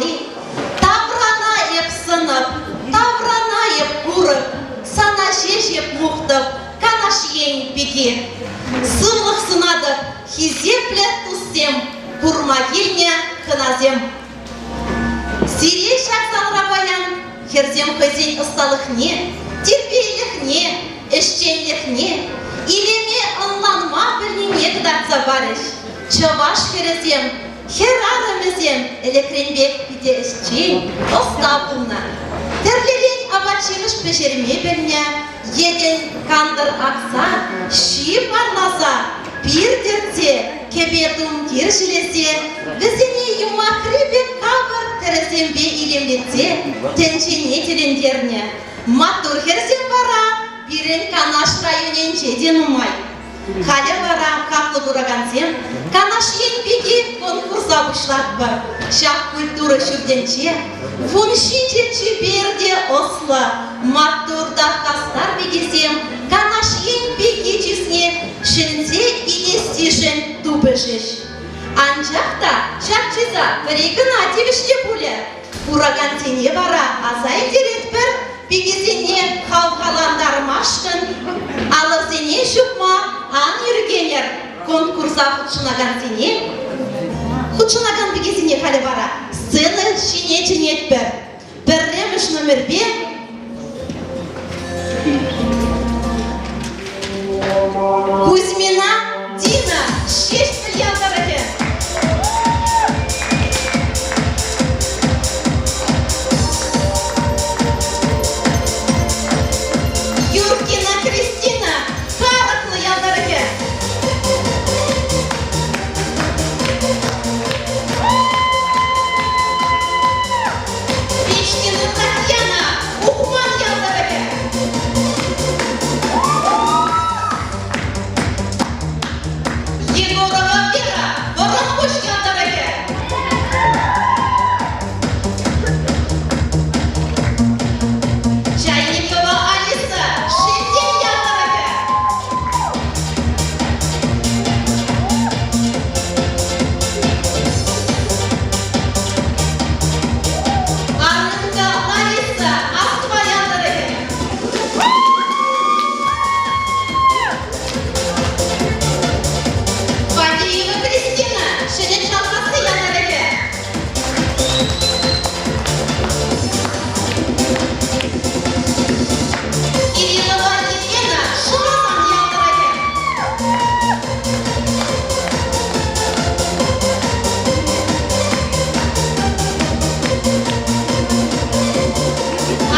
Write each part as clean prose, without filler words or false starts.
курмалли. Таврана эп сӑнӑп, таврана эп курӑп, сана ҫеҫ эп мухтӑп, Канаш ен пики. Сывлӑх сунатӑп, хисеплӗ туссем, курма килнӗ хӑнасем. Сире ҫак залра паян хӗрсем хӑйсен ӑсталӑхне, тирпейлӗхне, ӗҫченлӗхне, илеме ӑнланма пӗлнине кӑтартса парӗҫ. Чӑваш хӗрӗсем, хӗрарӑмӗсем ӗлӗкренпех питӗ ӗҫчен, ӑста пулнӑ. Тӗрлӗрен апат-ҫимӗҫ пӗҫерме пӗлнӗ, йӗтӗн кантӑр акса, ҫип арласа, пир тӗртсе, кӗпе-тумтир ҫӗлесе, вӗсене юмахри пек капӑр тӗрӗсемпе илемлетсе тӗнчене тӗлӗнтернӗ. Маттур хӗрсем вара пирӗн Канаш районӗнче те нумай. Халӗ вара, хаклӑ куракансем, Канаш ен пики конкурса пуҫлатпӑр. Ҫак культура ҫуртӗнче 17 чипер те ӑслӑ, маттур та хастар пикесем Канаш ен пики чысне ҫӗнсе илессишӗн тупӑшӗҫ. Анчах та ҫак чыса пӗри кӑна тивӗҫлӗ пулӗ. Куракансене вара аса илтеретпӗр, пикесене хавхалантармашкӑн алӑсене ҫупма ан ӳркенӗр. Конкурса хутшӑнакансене, хутшӑнакан пикесене халӗ вара сцена ҫине чӗнетпӗр. Пӗрремӗш номерпе Кузьмина Дина, Ҫеҫпӗл ял тӑрӑхӗ. Юркина Кристина, Карӑклӑ ял тӑрӑхӗ. Печкина Татьяна, Ухман ял тӑрӑхӗ. Егорова Вера, Вӑрӑмпуҫ ял тӑрӑхӗ. Чайникова Алиса, Шетел ял тӑрӑхӗ. Арненко Лариса, Москва ял тӑрӑхӗ. Фадеева Кристина, Ҫӗнӗ Чалкасси ял тӑрӑхӗ. Кириллова Елена, Шӑхасан ял тӑрӑхӗ.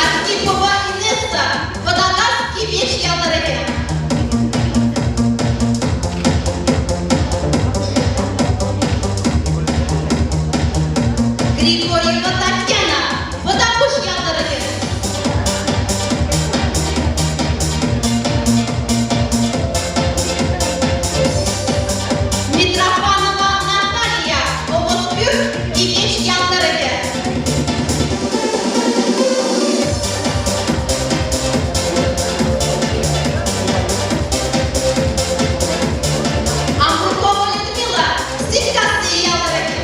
Архипова Инесса, Вӑтакас Кипеч ял тӑрӑхӗ. Григорьева Татьяна, Вӑтапуҫ ял тӑрӑхӗ. Митрофанова Наталья, Ӑвӑспӳрт Кипеч ял тӑрӑхӗ. Амрукова Людмила, Сиккасси ял тӑрӑхӗ.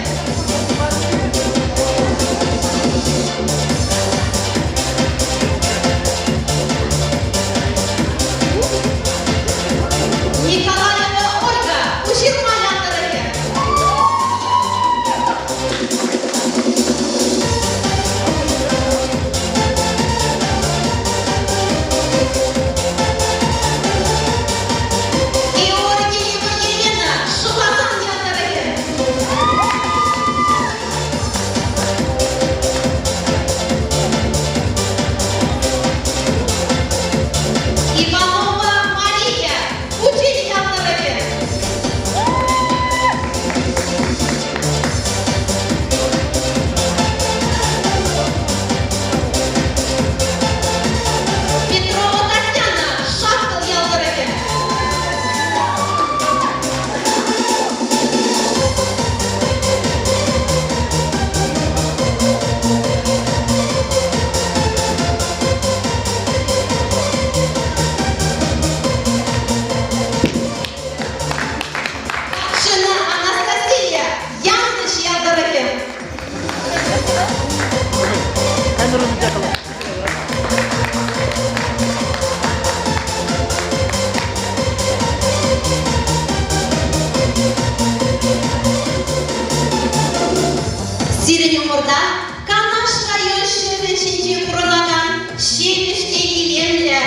Тата Канаш район ҫӗрӗ ҫинче пурӑнакан ҫепӗҫ те илемлӗ,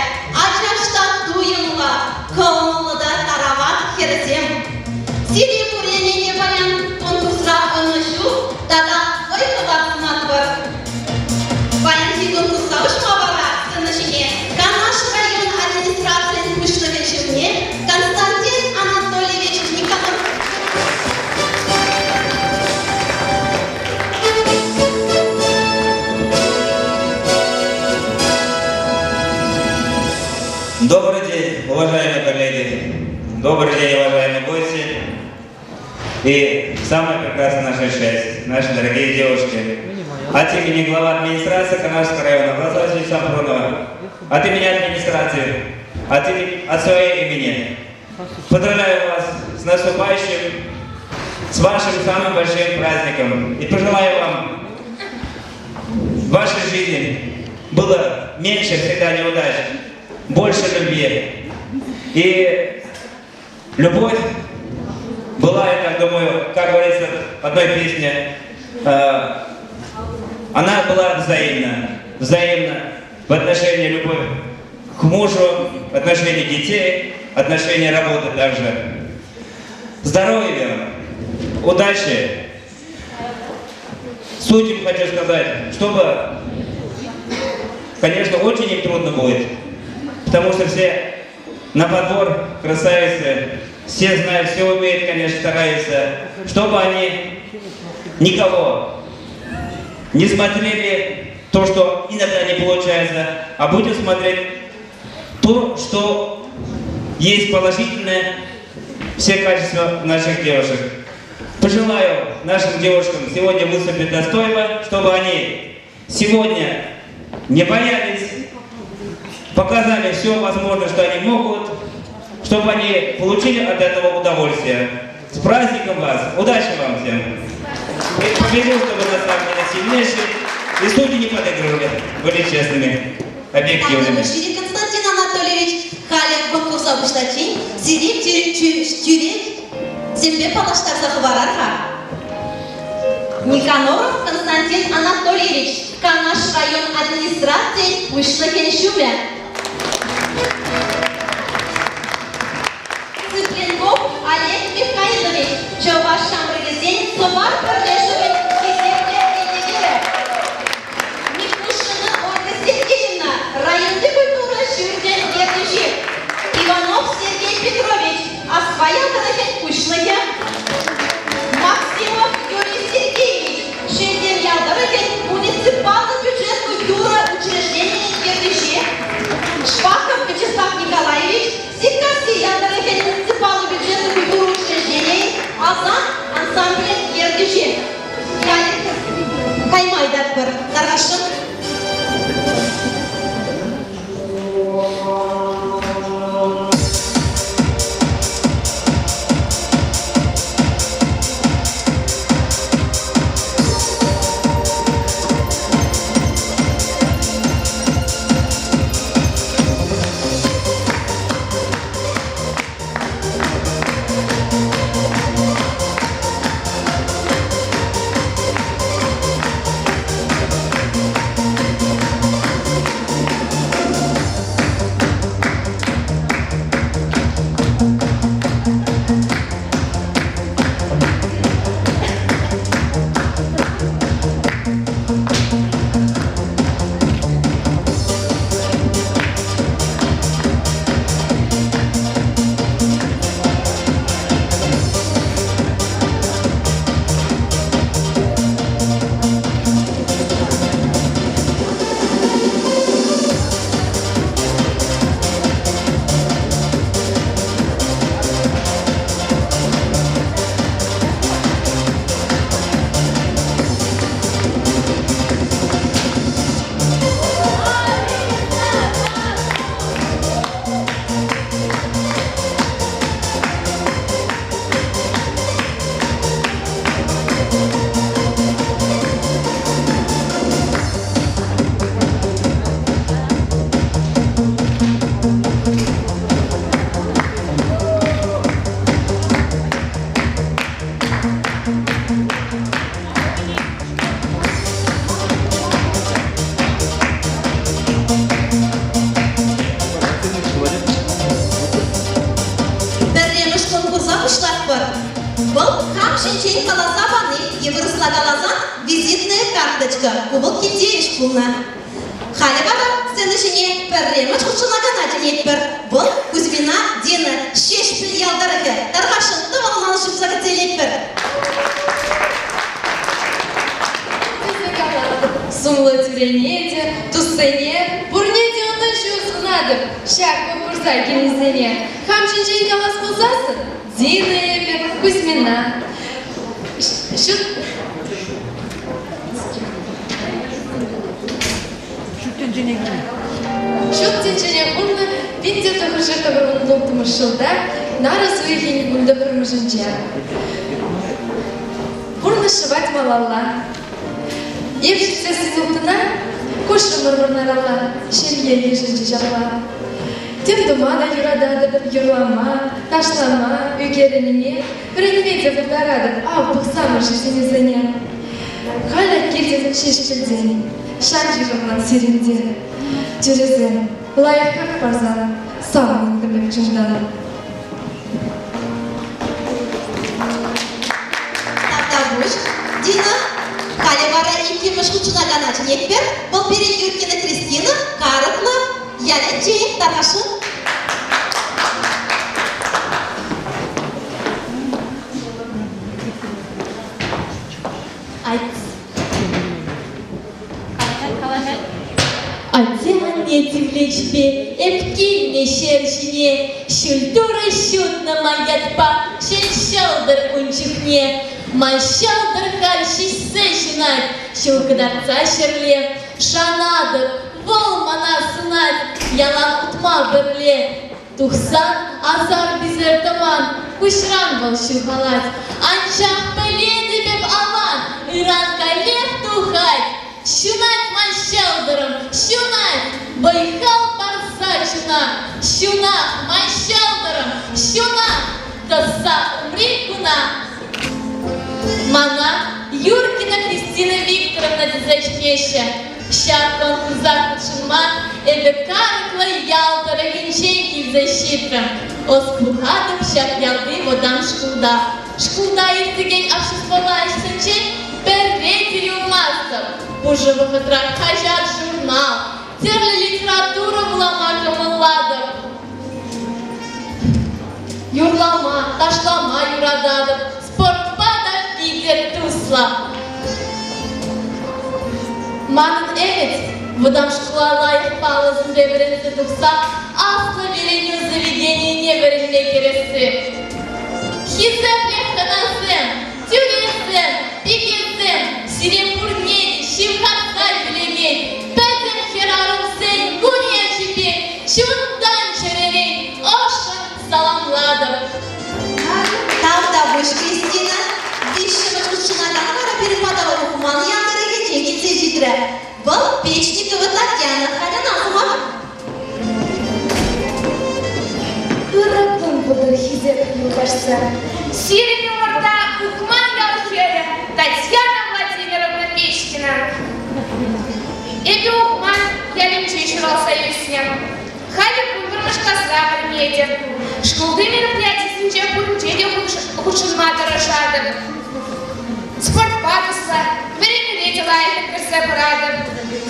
ачаш та туйӑмлӑ, кӑмӑллӑ та тарават хӗрсем. Сире пурне те паян конкурсра ӑнӑҫу тата вӑй-хӑват сунатпӑр. Паянхи конкурса уҫма вара сцена ҫине Канаш район администрацийӗн пуҫлӑхӗн ҫумне Константин Анатольевич Никоноров. Добрый день, уважаемые коллеги. Добрый день, уважаемые гости. И самая прекрасная наша часть, наши дорогие девушки. От имени главы администрации Канашского района Владислава Васильевича Сампронова, от имени администрации, от, имени, от своей имени, поздравляю вас с наступающим, с вашим самым большим праздником. И пожелаю вам в вашей жизни было меньше всегда неудач, больше любви. И любовь была, я так думаю, как говорится в одной песне, она была взаимна. Взаимна в отношении любовь к мужу, в отношении детей, в отношении работы также. Здоровья вам, удачи. Судьям хочу сказать, чтобы, конечно, очень им трудно будет, потому что все на подбор красавицы, все знают, все умеют, конечно, стараются, чтобы они никого не смотрели то, что иногда не получается, а будем смотреть то, что есть положительное, все качества наших девушек. Пожелаю нашим девушкам сегодня выступить достойно, чтобы они сегодня не боялись, показали все возможное, что они могут, чтобы они получили от этого удовольствие. С праздником вас! Удачи вам всем! И победил, чтобы нас были сильнейшие, и судьи не подыгрывали, были честными, объективными. Константин Анатольевич халӗ конкурса пуҫлаччен сире тӳресемпе паллаштарса хӑварар-ха. Никаноров Константин Анатольевич, Канаш район администрацийӗн пуҫлӑхӗн ҫумӗ. Цыпленков Олег Михайлович, чӑваш ҫамрӑкӗсен Сӑвар пӗрлешӗвӗн хисеплӗ элтеперӗ. Микушина Ольга Сергеевна, районти культура ҫурчӗн ертӳҫи. Иванов Сергей Петрович, Асхва ял тӑрӑхӗн пуҫлӑхӗ. Максимов Юрий Сергеевич, Шелтем ял тӑрӑхӗн муниципаллӑ бюджет культура учрежденийӗн ертӳҫи. Шпаков Вячеслав Николаевич, Сиккасси ял тӑрӑхӗн муниципаллӑ бюджетлӑ культура учрежденийӗн Асан ансамблӗн ертӳҫи. ҫинчен каласа пани е вырӑсла каласан визитная карточка ку вӑл килте ӗҫ пулнӑ. Халӗ вара сцена ҫине пӗрремӗш хутшӑнакана чӗнетпӗр. Вӑл Кузьмина Дина Ҫеҫпӗл ял тӑрӑхӗ тархасшӑн тӑвӑлман ҫупса кӗтсе илетпӗр. Тесе калатӑп. Сумлӑ тӳрене те, туссене, пурне те ӑнӑҫу сунатӑп ҫак конкурса килнисене. Хам ҫинчен калас пулсассӑн, Дина эпӗ, Кузьмина. Ҫут Ҫут тӗнчене килнӗ. Ҫут тӗнчене курнӑ 1996 ҫулта нарӑс уйӑхӗн вунтӑххӑрмӗшӗнче. Пурнӑҫ шӑвать малалла. Ир ҫитсессӗн ылтӑна куҫрӑмӑр Вӑрнаралла, ҫемье йышӑнчӗ ҫапла. Тем тума та юрататӑп, юрлама, ташлама, ӳкерӗнме, вӗренме те пултаратӑп, ав пӑхсамӑр ҫитӗнӳсене. Халӗ килтӗм Ҫеҫпӗлтен, шанчӑкӑм ман сирӗнте. Тӳресем, лайӑхрах парсан, савӑнтӑм эп чунтан. Тавтапуҫ, Дина. Халӗ вара иккӗмӗш хутшӑнакана чӗнетпӗр. Вӑл пирӗн Юркина Кристина Карӑклӑ ялӗнчи тархасшӑн. Атте-анне тивлечпе эп килнӗ ҫӗр ҫине, Ҫӳл Турӑ ҫутнӑ ман ятпа ҫӗн ҫӑлтӑр ун чухне. Ман ҫӑлтӑр халь ҫиҫсе ҫунать, ҫул кӑтартса ҫӗрле. Шанатӑп, вӑл мана сӑнать, ялан утма пӗрле. Тухсан асар-писер тӑман, куҫран вӑл ҫухалать. Анчах пӗлетӗп эп аван, ыран каллех тухать. Ҫунать ман ҫӑлтӑрӑм, ҫунать, вӑй-хал парса чуна. Ҫунах ман ҫӑлтӑрӑм, ҫунах, тӑсса умри куна. Мана Юркина Кристина Викторовна тесе чӗнеҫҫӗ. Ҫак конкурса хутшӑнма эпӗ Карӑклӑ ял тӑрӑхӗнчен килсе ҫитрӗм. Ӑс пухатӑп ҫак ялти вӑтам шкулта. Шкулта иртекен обществӑлла ӗҫсенчен пӗрре те юлмастӑп. Пушӑ вӑхӑтра хаҫат-журнал, тӗрлӗ литература вулама кӑмӑллатӑп. Юрлама, ташлама юрататӑп, спортпа та питӗ туслӑ. Манӑн ӗмӗт вӑтам шкула лайӑх паллӑсемпе вӗренсе тухса аслӑ вӗренӳ заведенине вӗренме кӗресси. Хисеплӗ хӑнасем, тӳресем, пикесем, сире пурне те ҫывхарса килекен пӗтӗм хӗрарӑмсен кунӗ ячӗпе чунтан-чӗререн ӑшшӑн саламлатӑп. Тавтапуҫ, Кристина. Виҫҫӗмӗш хутшӑнакан вара пирӗн пата Ухман ял тӑрӑхӗнчен килсе ҫитрӗ. Вӑл Печникова Татьяна Халина сӑмах. Ырӑ кун пултӑр, хисеплӗ юлташсем. Сирӗн умӑрта Ухман ял хӗрӗ Татьяна Владимировна Печкина. Эпӗ Ухман ялӗнче ҫуралса ӳснӗ. Халӗ вунпӗрмӗш класра вӗренетӗп. Шкулти мероприятисенче пуринче те хутшӑнма тӑрӑшатӑп. Спортпа туслӑ, вӗренӳре те лайӑх ӗлкӗрсе пыратӑп.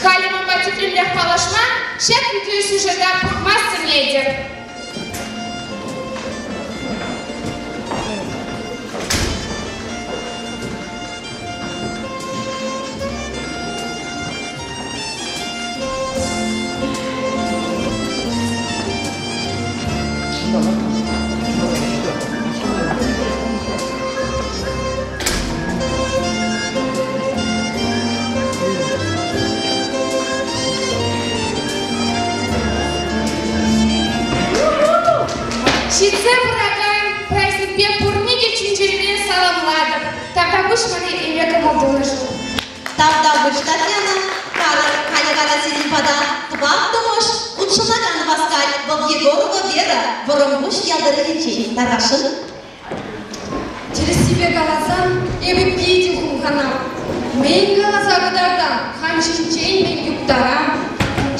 Халӗ манпа тӗплӗнрех паллашма ҫак видеосюжета пӑхма сӗнетӗп. Ҫитсе пыракан праздникпе пурне те чун-чӗререн саламлатӑп. Тавтапуҫ мана илме кӑмӑл тунӑшӑн. Тавтапуҫ, Татьяна. Халӗ вара сирӗн пата тӑваттӑмӗш хутшӑнакан васкать. Вӑл Егорова Вера Вӑрӑмпуҫ ял тӑрӑхӗнчен тарасшӑн. Тӗрӗссипе каласан, эпӗ питӗ хумханап. Мӗн каласа кӑтартам, хам ҫинчен мӗн юптарам.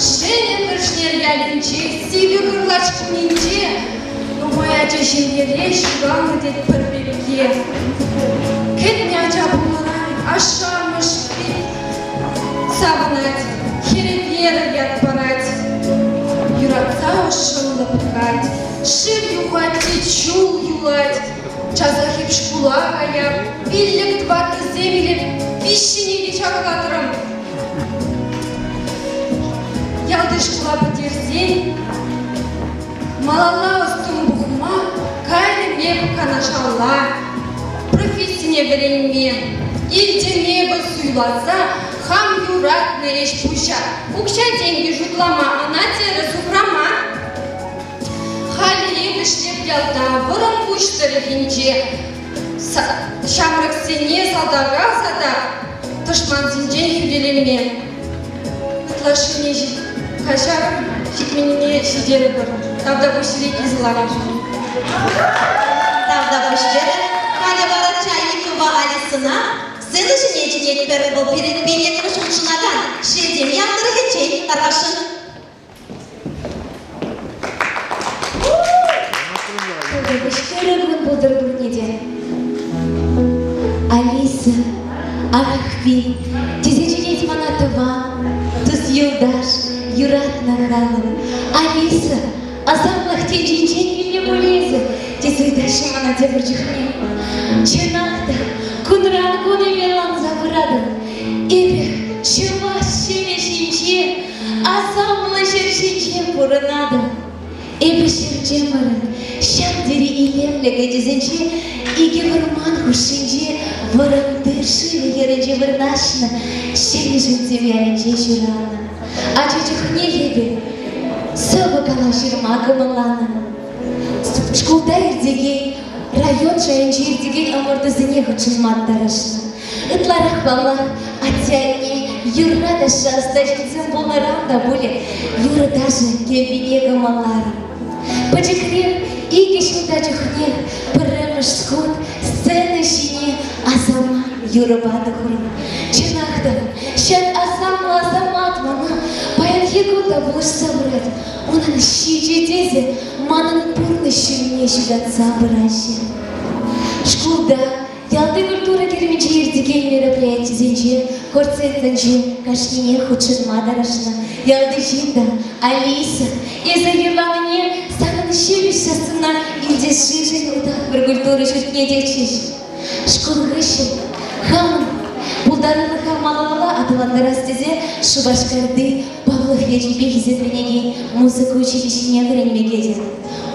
Ҫӗнӗ Пӗршнер ялӗнче сивӗ кӑрлач кунӗнче нумай ача ҫемьере ҫуралнӑ тет пӗр пепке. Кӗтнӗ. ача пулнӑран ашшӗ-амӑш савӑнать, хӗре Вера ят парать. Юратса ӑшшӑн лӑпкать, шыв юхать те чул юлать. Часах эп шкула каяп, пиллӗк-тӑваттӑсем илеп, виҫҫӗне те чаклатрӑм. Ялти шкула пӗтерсен малалла ӑс-тӑн пухма кайрӑм эп Канашалла. Профессине вӗренме, илтӗм эпӗ суйласа хам юратнӑ ӗҫ-пуҫа. Укҫа-тенкӗ шутлама, ӑна тӗрӗс упрама. Халӗ эпӗ ӗҫлеп ялта, Вӑрӑмпуҫ тӑрӑхӗнче. Ҫамрӑксене салтака тата тӑшмансенчен хӳтӗлеме ытлашшине каҫарӑр, ҫитменнине ҫитерӗпӗр. Тавтапуҫ сире килсе ларнӑшӑн. Тавтапуҫ терӗ. Халӗ вара Чайникова Алисӑна сцена ҫине чӗнетпӗр. Вӑл пирӗн пиллӗкмӗш хутшӑнакан Шелтем ял тӑрӑхӗнчен тархасшӑн. Ырӑ кун пултӑр пурне те. Алиса, Арахви, тесе чӗнет мана тӑван, тус-юлташ, юратнӑ халӑх. Алиса, асамлӑх тӗнчинчен килнӗ пуль эсӗ, тесе ыйтаҫҫӗ мана тепӗр чухне. Чӑнах та, кунран кун эмелланса пыратӑп. Эпӗ чӑваш ҫӗрӗ ҫинче Асамлӑ ҫӗр ҫинче пурӑнатӑп. Эпӗ ҫӗрчемӗрӗн ҫав тери илемлӗ кӗтесӗнче икӗ вӑрман хушшинче вӑрӑнти шывӗ хӗрринче вырнаҫнӑ Ҫӗнӗ Ҫынсем ялӗнче ҫуралнӑ. Ача чухнех эпӗ сӑвӑ калаҫырма кӑмӑлланӑ. Шкулта иртекен, район шайӗнче иртекен ӑмӑртусене хутшӑнма тӑрӑшнӑ. Ытларах, паллах, атте-анне юрра-ташша ӑста ҫынсем пулнӑран та пулӗ юрӑ-ташӑ кӗввине кӑмӑлларӑм. Пӗчӗкрех икӗ ҫулта чухнех пӗрремӗш хут сцена ҫине Асамат юрӑпа тухрӑм. Чӑнах та, ҫак асамлӑ Асамат мана паянхи кун та пулӑшса пырать. Унӑн ҫичӗ тӗсӗ манӑн пурнӑҫ ҫулне ҫутатса пыраҫҫӗ. Шкулта Ялти культура керменче иртекен мероприятисенче, концертсенче кашнинех хутшӑнма тӑрӑшнӑ. Ялти ҫын та, Алиса, эсӗ юрланине санӑн ҫепӗҫ сассуна илтесшишӗн утатпӑр культура ҫуртне тетчӗҫ. Шкул хыҫҫӑн хамӑн пултарулӑха малалла аталантарас тесе Шупашкарти Павлов ячӗпе хисепленекен музыка училищине вӗренме кӗтӗм.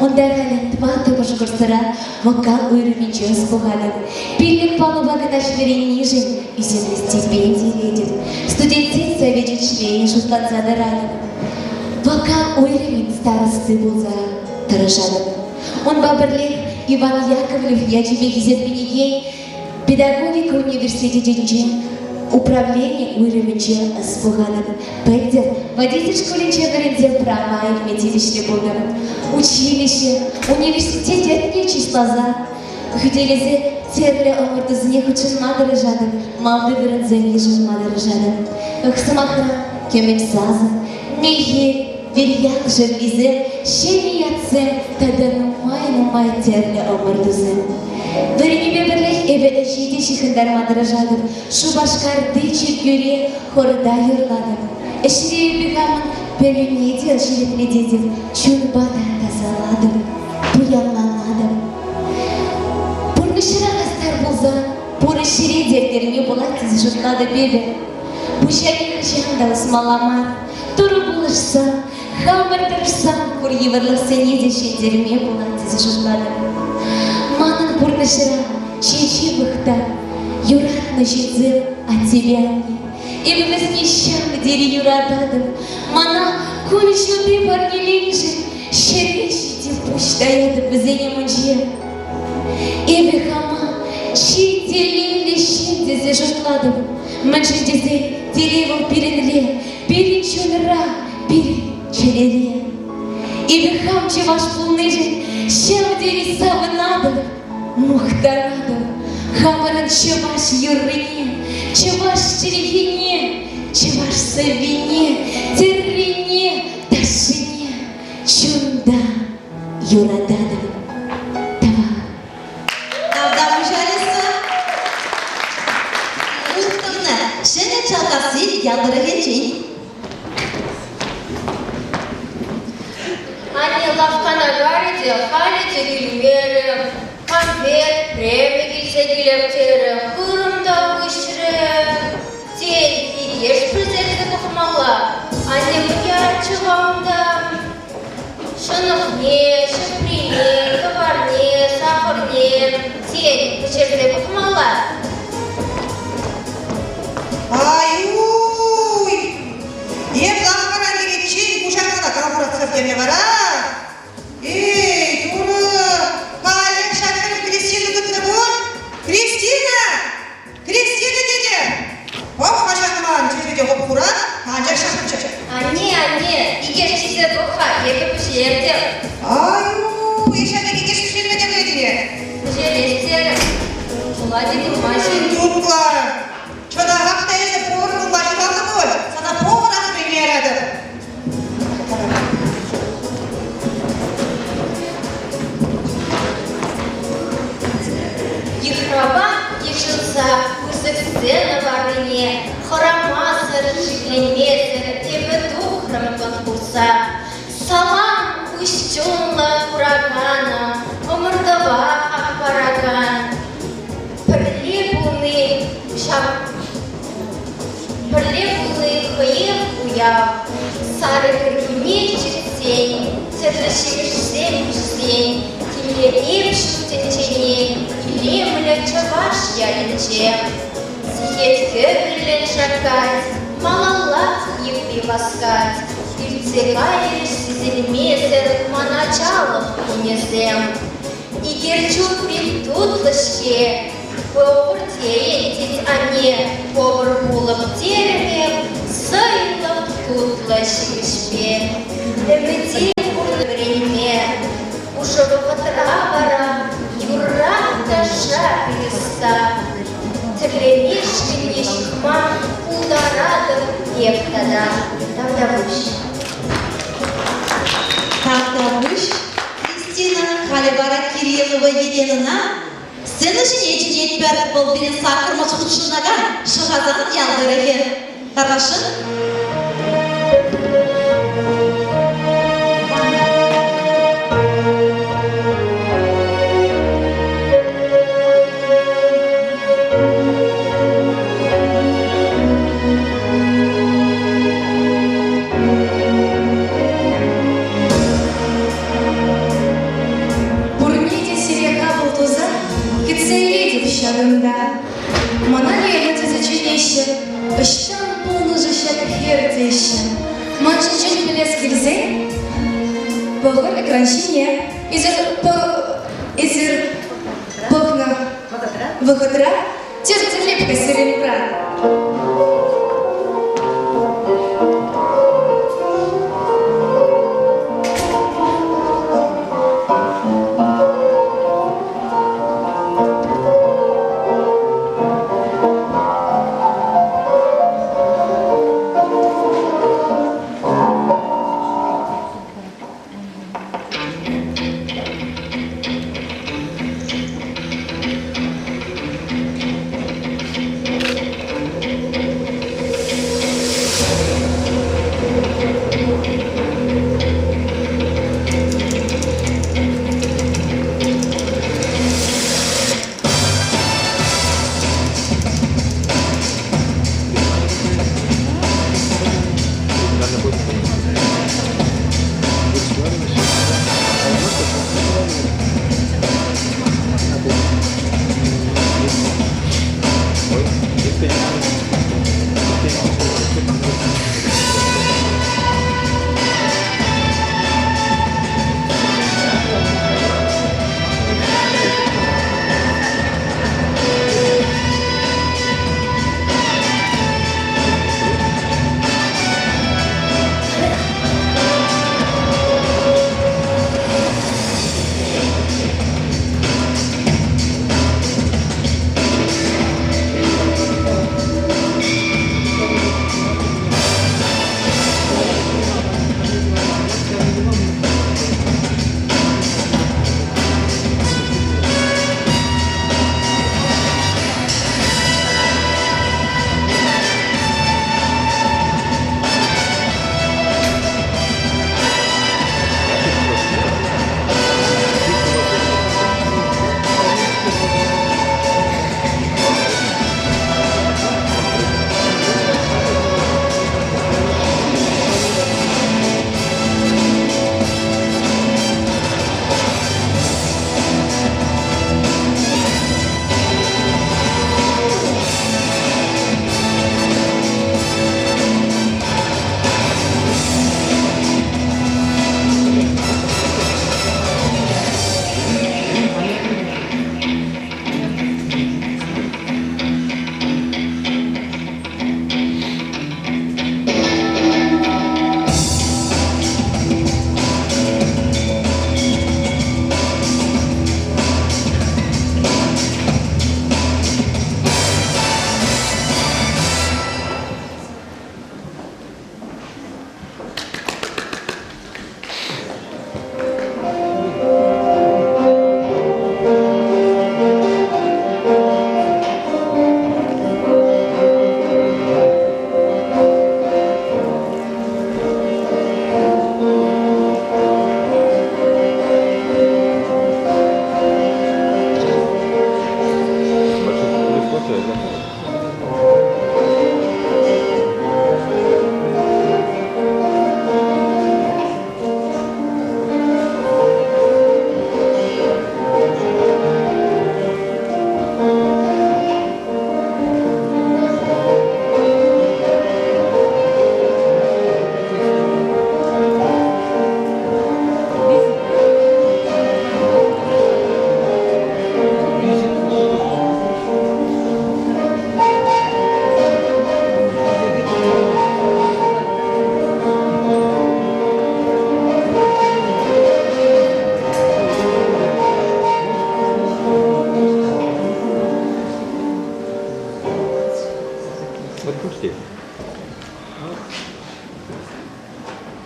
Унта халӗ тӑваттӑмӗш курсра вокал уйрӑмӗнче ӑс пухатӑп. Пиллӗк паллӑпа кӑна вӗреннишӗн ӳсӗмлӗ стипенди илетӗп. Студентсен совечӗн членӗ шутланса тӑратӑп. Вокал уйрӑмӗн старости пулса тӑрӑшатӑп. Унпа пӗрлех Иван Яковлев ячӗпе хисепленекен Педагогика университетӗнче управлени уйрӑмӗнче ӑс пухатӑп. Пӗлтӗр водитель шкулӗнче вӗренсе права илме тивӗҫлӗ пултӑм. Училище, университет ятне чысласа, хӳтӗлесе тӗрлӗ ӑмӑртусене хутшӑнма тӑрӑшатӑп, малти вырӑнсем йышӑнма тӑрӑшатӑп. Ых, сӑмахран, кӗмӗл сасӑ, мехел, вирьял шевлисем, ҫӗнӗ ятсем тата нумай-нумай тӗрлӗ ӑмӑртусем. Вӗренӳпе пӗрлех эпӗ ӗҫе те ҫыхӑнтарма тӑрӑшатӑп. Шупашкарти чиркӳре хорта юрлатӑп. Ӗҫре эпӗ хамӑн пӗлӳне те ҫирӗплететӗп, чунпа та тасалатӑп, пуянланатӑп. Пурнӑҫра хастар пулсан пур ӗҫре те ӗлкӗрме пулать тесе шутлатӑп эпӗ. Пуҫа нихӑҫан та усмалла мар. Турӑ пулӑшсан, хамӑр тӑрӑшсан пур йывӑрлӑхсене те ҫӗнтерме пулать тесе шутлатӑп. Манӑн пурнӑҫра чи ҫывӑх та юратнӑ ҫынсем аттепе анне. Эпӗ вӗсене ҫав тери юрататӑп. Мана кун ҫути парнеленӗшӗн ҫӗре ҫити пуҫ таятӑп вӗсен умӗнче. Эпӗ хама чи телейлӗ ҫын тесе шутлатӑп. Мӗншӗн тесен телей вӑл пирӗнре, пирӗн чунра, пирӗн чӗрере. Эпӗ хам чӑваш пулнишӗн ҫав тери савӑнатӑп, мухтанатӑп. Хамӑрӑн чӑваш юррине, чӑваш чӗлхине, чӑваш сӑввине, тӗррине, ташшине чунтан юрататӑп. Тавах. Тавтапуҫ, Алиса. ялӗнчен. Анне лавккана карӗ те халӗ те килмерӗ. Канфет, премӗк илсе килеп терӗ. Хырӑм та выҫрӗ. Тен, икеш пӗлтерсе пӑхмалла. Анне мӗн яратчӗ-ха унта? Ҫӑнӑхне, ҫӗприне, тӑварне, сахӑрне, тен, пӗҫерсе пӑхмалла. Ай-уй! Эп лавккана кӗриччен кушакана кам хуратса пӗтернӗ вара? Эй, Турӑ, каллех ҫак хӗр Кристина тытнӑ пуль? Кристина! Кристина тете! Пӑх-ха ҫакман, тесе те хуп-хура, анчах ҫакӑнччӗ. Анне, анне, икеш ҫисе пӑх-ха, эпӗ пӗҫертӗм. Ай-уй, ҫак икеш пӗҫерме те пӗлетӗн-и? Пӗҫерес терӗм. Пулать-и пулмасть-и? Тутлӑ! Чӑнахах та эсӗ повар пулма ҫуралнӑ пуль, сана поварах вӗренме яратӑп. Йыхрава йышӑнса пысӑк сцена варрине хӑрамасӑр, шикленмесӗр эпӗ тухрӑм конкурса. Салам куҫ чунлӑ кураканӑм, ӑмӑртӑва хак паракан. Пӗрле пулни ҫав Пӗрле пулни хӑех уяв. Сарӑ кӗркунне ҫитсен, тӗрлӗ ҫимӗҫсем пиҫсен, килнӗ ҫут тӗнчене илемлӗ чӑваш ялӗнче. Сехет кӗвӗллӗн шаккать, малаллах йӗппи васкать. Иртсе кайрӗҫ сисӗнмесӗр ман ачалӑх кунӗсем. Икерчӳ пит тутлӑ-ҫке, Повар тейӗн, тет анне, повар пулӑп терӗм эп, сӑйлӑп тутлӑ ҫимӗҫпе. Ӗмӗте пурнӑ вӗренме, пушӑ вӑхӑтра вара юрра-ташша пит ӑста. Тӗрлемешкӗн е ҫыхма пултаратӑп эп тата. Тавтапуҫ. Тавтапуҫ, Кристина, халӗ вара Кириллова Еленӑна сцена ҫине чӗнетпӗр. Вӑл пирӗн саккӑрмӗш хутшӑнакан Шӑхасан ял тӑрӑхӗ. Тархасшӑн. Пурне те сире хапӑл туса кӗтсе илетӗп ҫакӑнта. Мана Лена тесе чӗнеҫҫӗ, ӑҫтан пулнӑ-ши ҫак хӗр теҫҫӗ. Ман ҫинчен пӗлес килсен пӑхӑр экран ҫине. Эсир, эсир пӑхнӑ вӑхӑтра тӗрлӗ сирӗн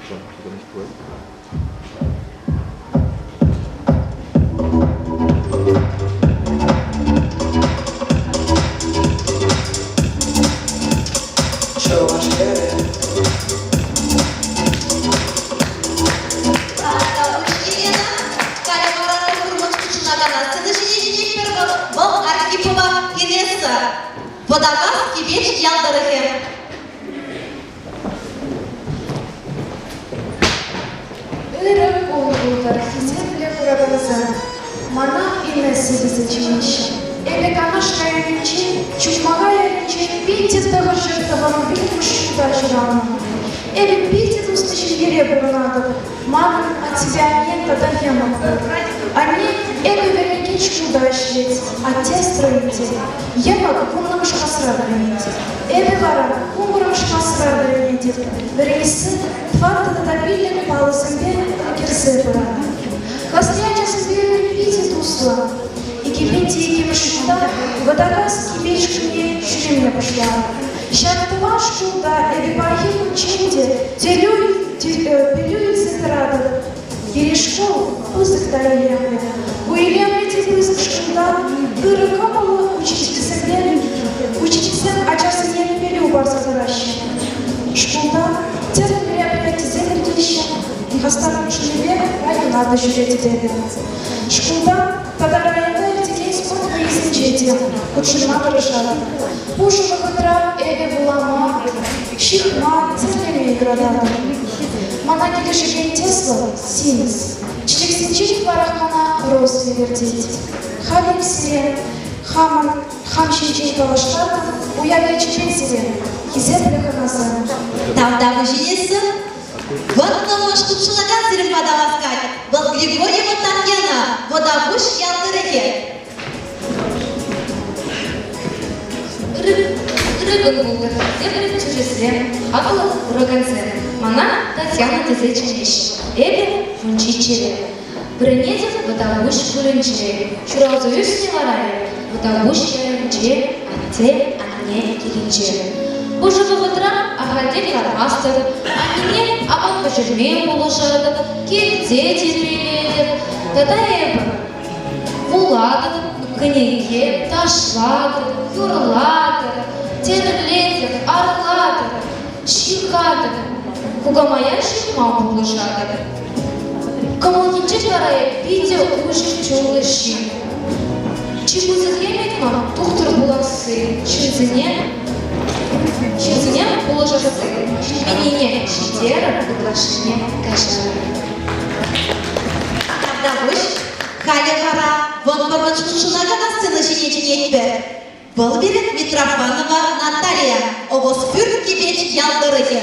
Чӑваш хӗрӗ. Елена Калямарана курмӑш хутшӑнакана сцена ҫине ҫитетпӗр вӑл Архипова Инесса. Вӑтакас Кипеч ял тӑрӑхӗ. Ырӑ кун пултӑр, хисеплӗ куракансем. Мана Инесса тесе чӗнеҫҫӗ. Эпӗ Канаш районӗнчи Чукмара ялӗнче питӗ тӑхӑрҫӗр тӑхӑрвунпиллӗкмӗш ҫулта ҫуралнӑ. Эпӗ питӗ туслӑ ҫемьере пурӑнатӑп. Манӑн аттепе анне тата йӑмӑк пур. Анне эпӗ вӗренекен шкулта ӗҫлет, атте строитель. Йӑмӑк вуннӑмӗш класра вӗренет. Эпӗ вара вунпӗрмӗш класра вӗренетӗп. Вӗренесси тӑваттӑ тата пиллӗк паллӑсемпе ӗлкӗрсе пырать. Класри ачасемпе эпӗ питӗ туслӑ. Икӗпин те иккӗмӗш ҫулта Вӑтакас Кипеч шкулне ҫӳреме пуҫларӑм. Ҫак тӑван шкулта эпӗ паянхи кунччен те пӗлӳ илсе тӑратӑп. Пире шкул пысӑк та илемлӗ. Ку илемлӗ те пысӑк шкулта ырӑ кӑмӑллӑ учительсемпе учительсем ачасене пӗлӳ парса тӑраҫҫӗ. Шкулта тӗрлӗ мероприятисем иртеҫҫӗ, хастар хутшӑннипе района та ҫӳретӗп эпӗ. Шкулта тата районта иртекен спорт вӑййисенче те хутшӑнма тӑрӑшатӑп. Пушӑ вӑхӑтра эпӗ вулама, ҫыхма, тӗрлеме юрататӑп. Мана килӗшекен тӗслӗ симӗс. Чечексенчен ытларах мана роза илӗртет. Халӗ сире хамӑн хам ҫинчен калаҫтартӑм, уяв ячӗпе сире, хисеплӗ хӑнасем. Тавтапуҫ илессӗн Вӑрттӑнлӑх хутшӑнакан сирӗн пата васкать. Вӑл Григорьева Татьяна, Вӑтапуҫ ял тӑрӑхӗ. Ырӑ кун пултӑр, тепӗр тӳресем, хаклӑ куракансем. Мана Татьяна тесе чӗнеҫҫӗ. Эпӗ вунҫиччӗре. Вӗренетӗп Вӑтапуҫ шкулӗнче. Ҫуралса ӳснӗ вара эп Вӑтапуҫ ялӗнче, атте, анне килӗнче. Пушӑ вӑхӑтра ахальтен лармастӑп, аннене апат пӗҫерме пулӑшатӑп, килте тирпейлетӗп. Тата эпӗ вулатӑп кӗнеке, ташлатӑп, юрлатӑп, тӗрлетӗп, арлатӑп, ҫыхатӑп, кукамая ҫыхма пулӑшатӑп. Кӑмӑл енчен вара эп питӗ уҫӑ чунлӑ ҫын. Чи пысӑк ӗмӗт ман тухтӑр пуласси, ҫынсене ҫынсене пулӑшасси. Ҫитменнине ҫитерӗп, ытлашшине каҫарӑп. Тавтапуҫ. Халӗ вара вӑн-вӑрман хутшӑнакана сцена ҫине чӗнетпӗр. Вӑл пирӗн Митрофанова Наталия, Ӑвӑспӳрт Кипеч ял тӑрӑхӗ.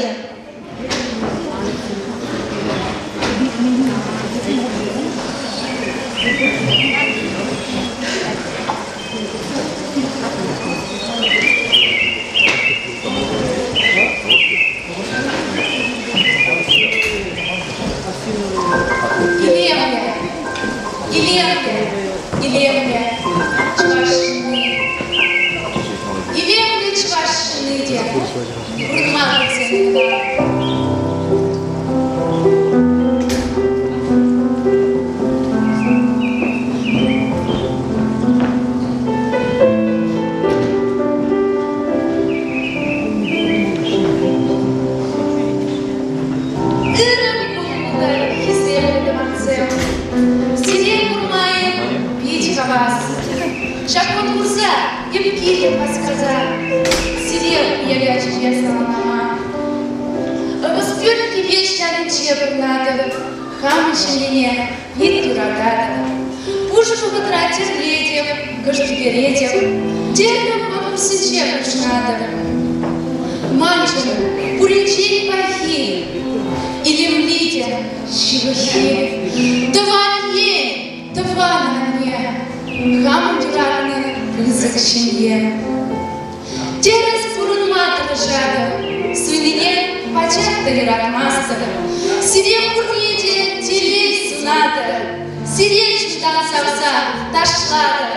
Илемлӗ, илемлӗ, илемлӗ чӑваш ҫынни. Илемлӗ чӑваш ҫынни те пурӑнма пӗлсен кӑна. Ырӑ кун пултӑр, хисеплӗ тӑвансем. Сире курма эп пит хавас. Ҫак конкурса эп килтӗм васкаса. Сире уяв ячӗпе саламлама. Ӑвӑспӳрт Кипеч ялӗнче пурӑнатӑп. Хамӑн ҫемьене пит юрататӑп. Пушӑ вӑхӑтра тӗрлетӗп, кӑшт ӳкеретӗп, тӗрлӗ конкурссенче хутшӑнатӑп. Маншӑн пуринчен пахи, илемли те ҫывӑххи. Тӑван ен, тӑван анне, хамӑн юратнӑ пысӑк ҫемье. Тӗрӗс пурӑнма тӑрӑшатӑп, суйнине пачах та юратмастӑп. Сире пурне те телей сунатӑп, сире чунтан савса ташлатӑп.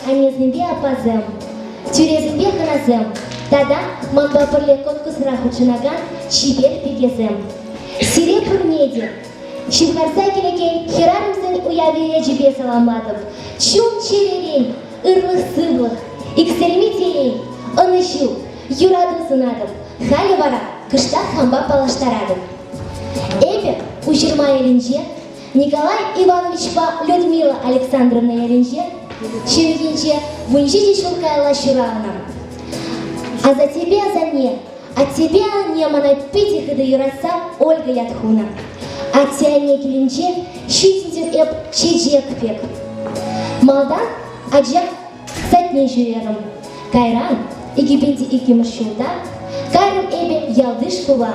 аннесемпе аппасем, тӳресемпе хӑнасем тата манпа пӗрле конкурсра хутшӑнакан чипер пикесем. Сире пурне те ҫывхарса килекен хӗрарӑмсен уявӗ ячӗпе саламлатӑп. Чун-чӗререн ырлӑх-сывлӑх, иксӗлми телей, ӑнӑҫу, юрату сунатӑп. Халӗ вара кӑштах хампа паллаштаратӑп. Эпӗ Уҫырма ялӗнче Николай Ивановичпа Людмила Александровна ялӗнче ҫемйинче 17 ҫул каялла ҫуралнӑ. Асаттепе асанне, аттепе анне мана питӗ хытӑ юратса Ольга ят хунӑ. Атте-анне килӗнче ҫитӗнтӗм эп чечек пек. Малтан ача садне ҫӳрерӗм. Кайран, 2002 ҫулта, кайрӑм эпӗ ялти шкула.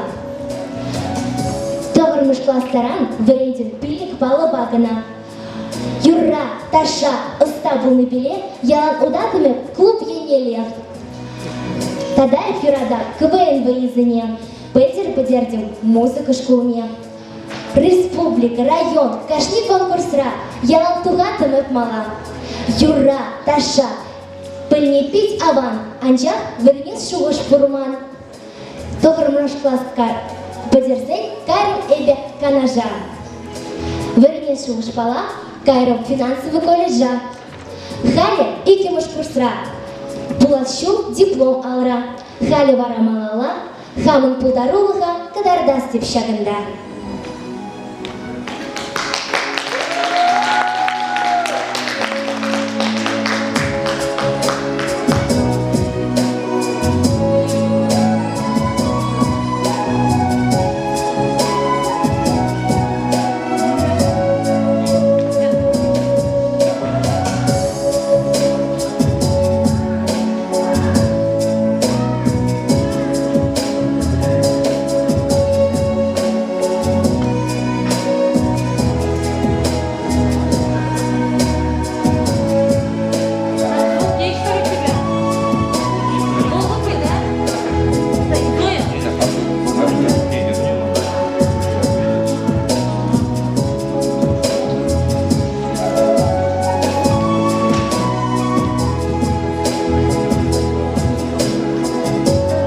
Тӑхӑрмӗш класс таран вӗрентӗм пиллӗк паллӑпа кӑна. Юрра, ташша ӑста пулнипеле ялан утатӑм эп клуб еннелле. Тата эп юратап КВН вӑййисене. Пӗлтӗр пӗтертӗм музыка шкулне. Республика, район, кашни конкурсра ялан тухаттӑм эп мала. Юрра, ташша пӗлни пит аван, анчах вӗренес шухӑш пур ман. Тӑхӑрмӗш класс пӗтерсен кайрӑм эпӗ Канаша. Вӗренес шухӑшпала кайрӑм финансовый колледжа. Халӗ иккӗмӗш курсра. Пулас ҫул диплом алра. Халӗ вара малалла Хамӑн пултарулӑха кӑтартас теп ҫакӑнта.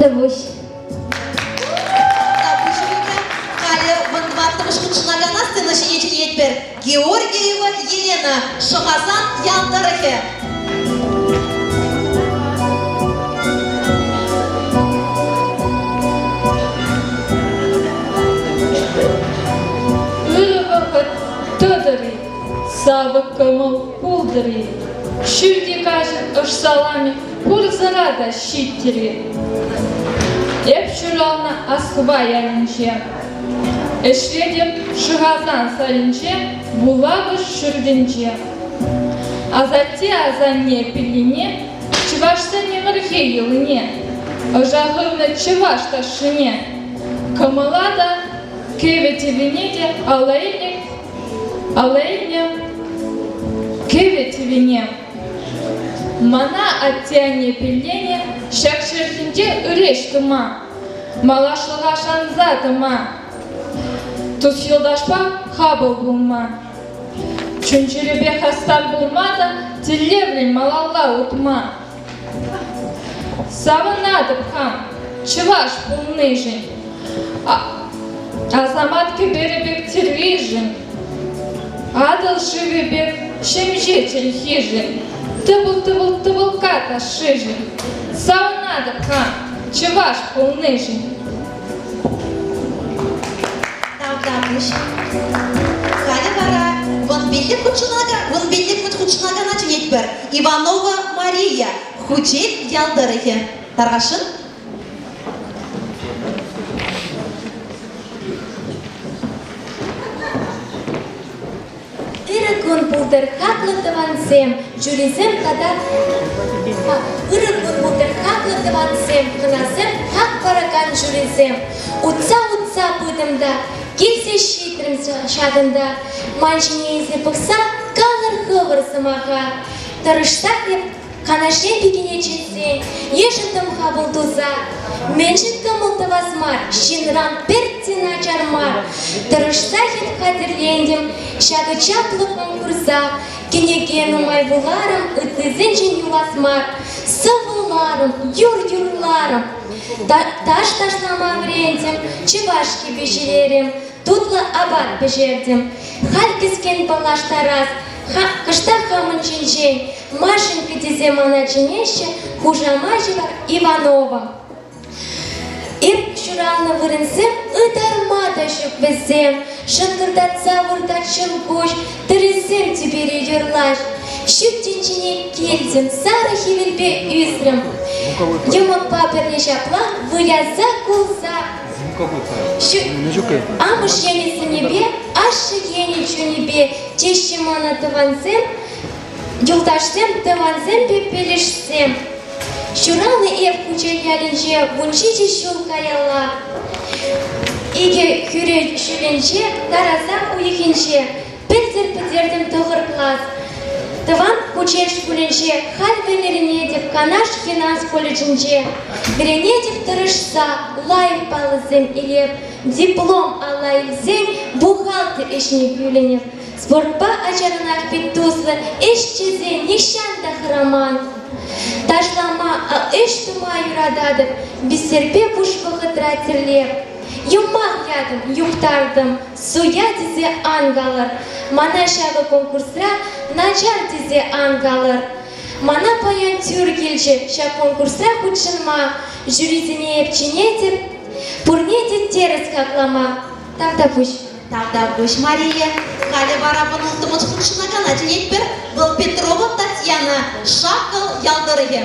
Тӑвуҫ. Халӗ вун-тӑваттӑмӗш хутшӑнакана сцена ҫине чӗнетпӗр. Георгиева Елена, Шӑхасан ял тӑрӑхӗ. Ырӑ вӑхӑт тӑтӑр-и, савӑк кӑмӑл пултӑр-и, ҫӳлти каҫӑн ӑш саламӗ пурсӑра та ҫиттӗр-и. Эп ҫуралнӑ Асхва ялӗнче. Ӗҫлетӗп Шӑхасан салинче вулавӑш ҫуртӗнче. Асатте-асанне пиллине, чӑвашсен ӗмӗрхи йӑлине, ӑша хывнӑ чӑваш ташшине, кӑмӑла та, кӗвӗ тӗввине те алла илнӗ Алла илнӗ кӗвӗ тӗвине. Мана атте-анне пилленӗ ҫак ҫӗр ҫинче ӗреҫ тума, малашлӑха шанса тӑма, тус-юлташпа хапӑл пулма, чун-чӗрепе хастар пулма та тӗллевлӗн малалла утма. Савӑнатӑп хам чӑваш пулнишӗн, Асамат кӗперӗ пек тӗрришӗн, Атӑл шывӗ пек ҫемҫе чӗлхишӗн, Тӑпӑл-тӑпӑл тӑпӑлкка ташшишӗн. Савӑнатӑп хам чӑваш пулнишӗн. Тавтапуҫ. Халӗ вара вунпиллӗк хутшӑнакан, вунпиллӗк хутшӑнакана чӗнетпӗр. Иванова Мария, Хучел ял тӑрӑхӗ. Тархасшӑн. Ырӑ кун пултӑр, хаклӑ тӑвансем, жюрисем тата Ырӑ кун пултӑр, хаклӑ тӑвансем, хӑнасем, хак паракан жюрисем. Утса-утса пытӑм та, килсе ҫитрӗм ҫакӑнта. Ман ҫине илсе пӑхса калӑр хӑвӑр сӑмаха. Тӑрӑшсах эп Канашсен пикине чӗнсен, йышӑнтӑм-ха вӑл туса. Мӗншӗн кӑмӑл тӑвас мар, ҫынран пӗртте начар мар. Тӑрӑшсах эп хатӗрлентӗм ҫакӑ чаплӑ конкурса. Кӗнеке нумай вуларӑм, ыттисенчен юлас мар. Сӑвӑларӑм, юр юрларӑм, таш ташлама вӗрентӗм, чӑваш кӗпи ҫӗлерӗм, тутлӑ апат пӗҫертӗм. Халь кӗскен паллаштарас, кӑштах хамӑн ҫинчен. Машенька тесе мана чӗнеҫҫӗ, хушамачӗ вара Иванова. Эп ҫуралнӑ вырӑнсем ытарма та ҫук вӗсем. Шӑнкӑртатса выртать ҫӑлкуҫ, тӗрӗсем тӳпере юрлаҫ. Ҫут тӗнчене килтӗм, сарӑ хӗвелпе ӳсрӗм. Йӑмӑкпа пӗрле ҫапла выляса кулса. Амӑш енӗ сӑнӗпе, ашшӗ енӗ чунӗпе теҫҫӗ мана тӑвансем, юлташсем, тӑвансемпе пӗлӗшсем. Ҫуралнӑ эп Хучел ялӗнче 17 ҫул каялла. Икӗ хӳре ҫулӗнче, Тараса уйӑхӗнче, пӗлтӗр пӗтертӗм тӑхӑр класс. Тӑван Хучел шкулӗнче халь вӗренетӗп Канаш финанс колледжӗнче. Вӗренетӗп тӑрӑшса, лайӑх паллӑсем илеп, диплом алла илсен бухгалтер ӗҫне кӳлӗнӗп. Спортпа ачаранах пит туслӑ, ӗҫ тесе нихҫан та хӑраман. Ташлама, ӗҫ тума юрататӑп, бисерпе пуш вӑхӑтра тӗрлеп. Юмах ятӑм, юхтартӑм, суя тесе ан калӑр. Мана ҫакӑ конкурсра начар тесе ан калӑр. Мана паян тӳр килчӗ ҫак конкурсра хутшӑнма, жюрисене эп чӗнетӗп, пурне те тӗрӗс хаклама. Тавтапуҫ. Тавтапуҫ, Мария. Халӗ вара вун улттӑмӗш хутшӑнакана чӗнетпӗр. Вӑл Петрова Татьяна, Шаккӑл ял тӑрӑхӗ.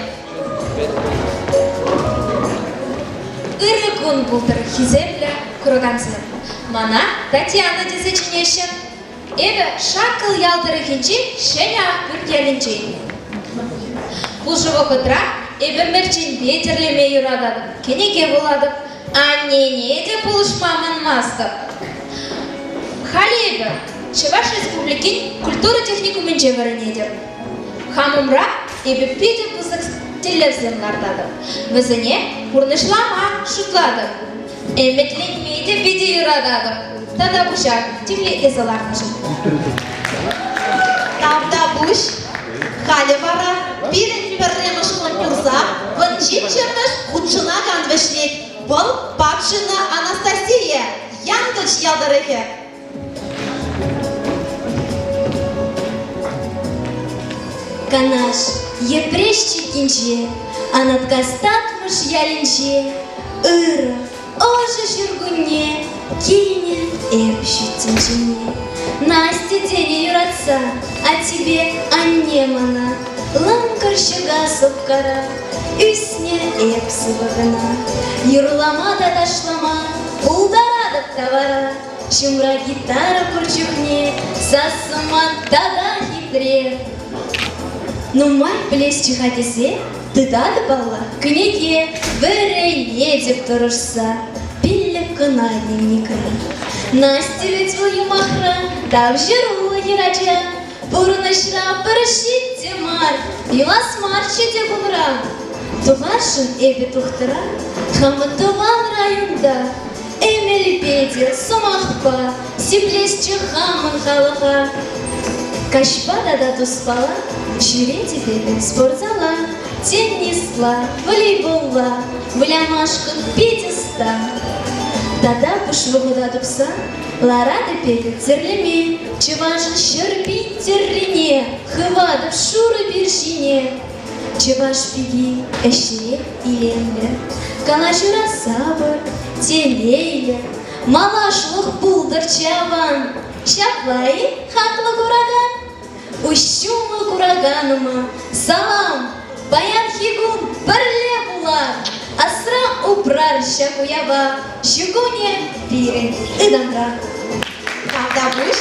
Ырӑ кун пултӑр, хисеплӗ куракансем. Мана Татьяна тесе чӗнеҫҫӗ. Эпӗ Шаккӑл ял тӑрӑхӗнчи Ҫӗнӗ Ахпӳрт ялӗнчен. Пушӑ вӑхӑтра эпӗ мерченпе тӗрлеме юрататӑп, кӗнеке вулатӑп, Аннене те пулӑшма манмастӑп. Халӗ эпӗ Чӑваш Республикин культура техникумӗнче вӗренетӗп. Хам умра эпӗ питӗ пысӑк тӗллевсем лартатӑп. Вӗсене пурнӑҫлама шутлатӑп. Ӗмӗтленме те питӗ юрататӑп. Тата пуҫа тимлетсе лартнӑшӑн. Тавтапуҫ. Халӗ вара пирӗн пӗрремӗш конкурса вунҫиччӗмӗш хутшӑнакан вӗҫлет. Вӑл Патшина Анастасия, Янкӑлч ял тӑрӑхӗ. Канаш Йӗпреҫ чиккинче, Анаткас Татмӑш ялӗнче ырӑ, Ӑшӑ ҫуркунне килнӗ эп ҫут тӗнчене. Настя тенӗ юратса, аттепе анне мана лӑнкӑр ҫӑка сӑпкара ӳснӗ эп сывӑ кӑна. Юрлама та ташлама пултаратӑп та вара. Ҫумра гитара пур чухне сассӑма тата хитре. Нумай пӗлесчӗ-ха тесе Тытатӑп алла кӗнеке, вӗренетӗп тӑрӑшса, пиллӗк кӑна дневникра. Настя вӗт вӑл юмахра тавҫӑруллӑ хӗрача, пурнӑҫра пӗр шит те мар, юлас марччӗ те кунран. Тухасшӑн эпӗ тухтӑра, хамӑн тӑван районта, эмелпе те сӑмахпа сиплесчӗ хамӑн халӑха. Каҫпа тата туспала ҫӳретӗп эпӗ спортзала, теннисла, волейболла вылямашкӑн пит ӑста. Тата пуш вӑхӑта тупса ларатӑп эпӗ тӗрлеме, чӑвашӑн 100 000 тӗррине хыватӑп шурӑ пир ҫине. Чӑваш пики ӗҫре илемлӗ, калаҫура сапӑр, телейлӗ, малашлӑх пултӑрччӗ аван. Ҫапла-и, хаклӑ куракан? Уҫҫуллӑ кураканӑма салам! Паянхи кун пӗрле пулар, асра упрар ҫак уява, ҫу кунӗ пирӗн ытамра. Тавтапуҫ.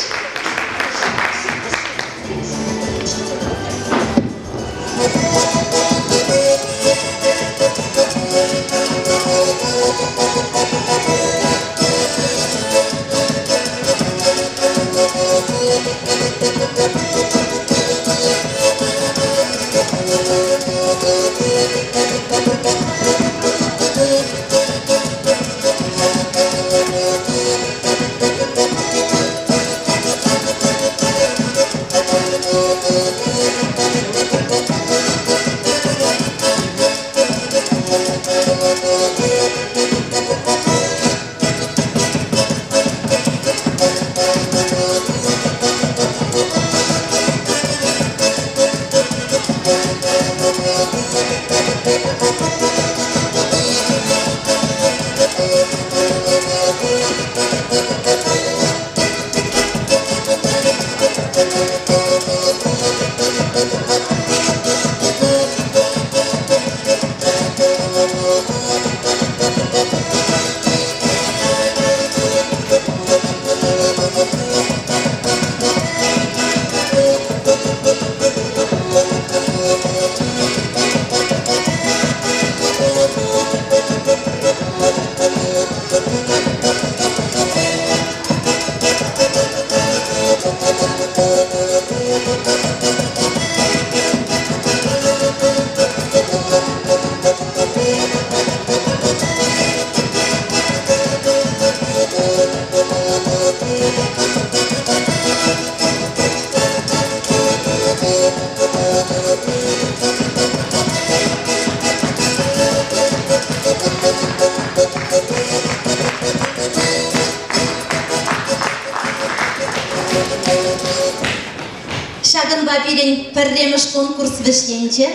Ҫакӑнпа пирӗн пӗрремӗш конкурс вӗҫленчӗ.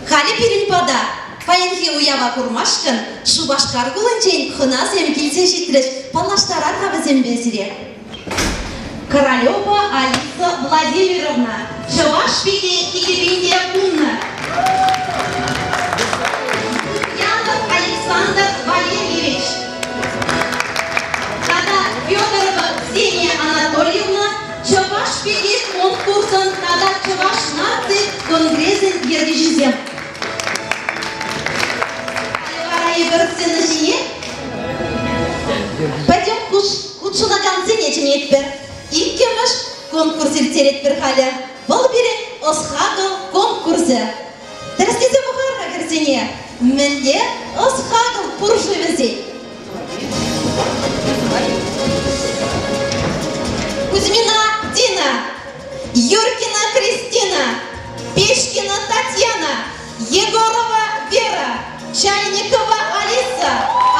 Халӗ пирӗн пата паянхи уява курмашкӑн Шупашкар хулинчен хӑнасем килсе ҫитрӗҫ. Паллаштарар-ха вӗсемпе сире. Королева Алиса Владимировна, чӑваш пики икӗпин те пулнӑ. Лукьянов Александр Валерьевич тата Федорова Ксения Анатольевна Чӑваш пики конкурсӑн тата Чӑваш наци конгресӗн ертӳҫисем. Халӗ вара эпир сцена ҫине пӗтӗм хутшӑнакансене чӗнетпӗр. Иккӗмӗш конкурс ирттеретпӗр халӗ. Вӑл пирӗн ӑс-хакӑл конкурсӗ. Тӗрӗслесе пӑхар-ха хӗрсене. Мӗнле ӑс-хакӑл пур-ши вӗсен? Кузьмина Дина, Юркина Кристина, Печкина Татьяна, Егорова Вера, Чайникова Алиса,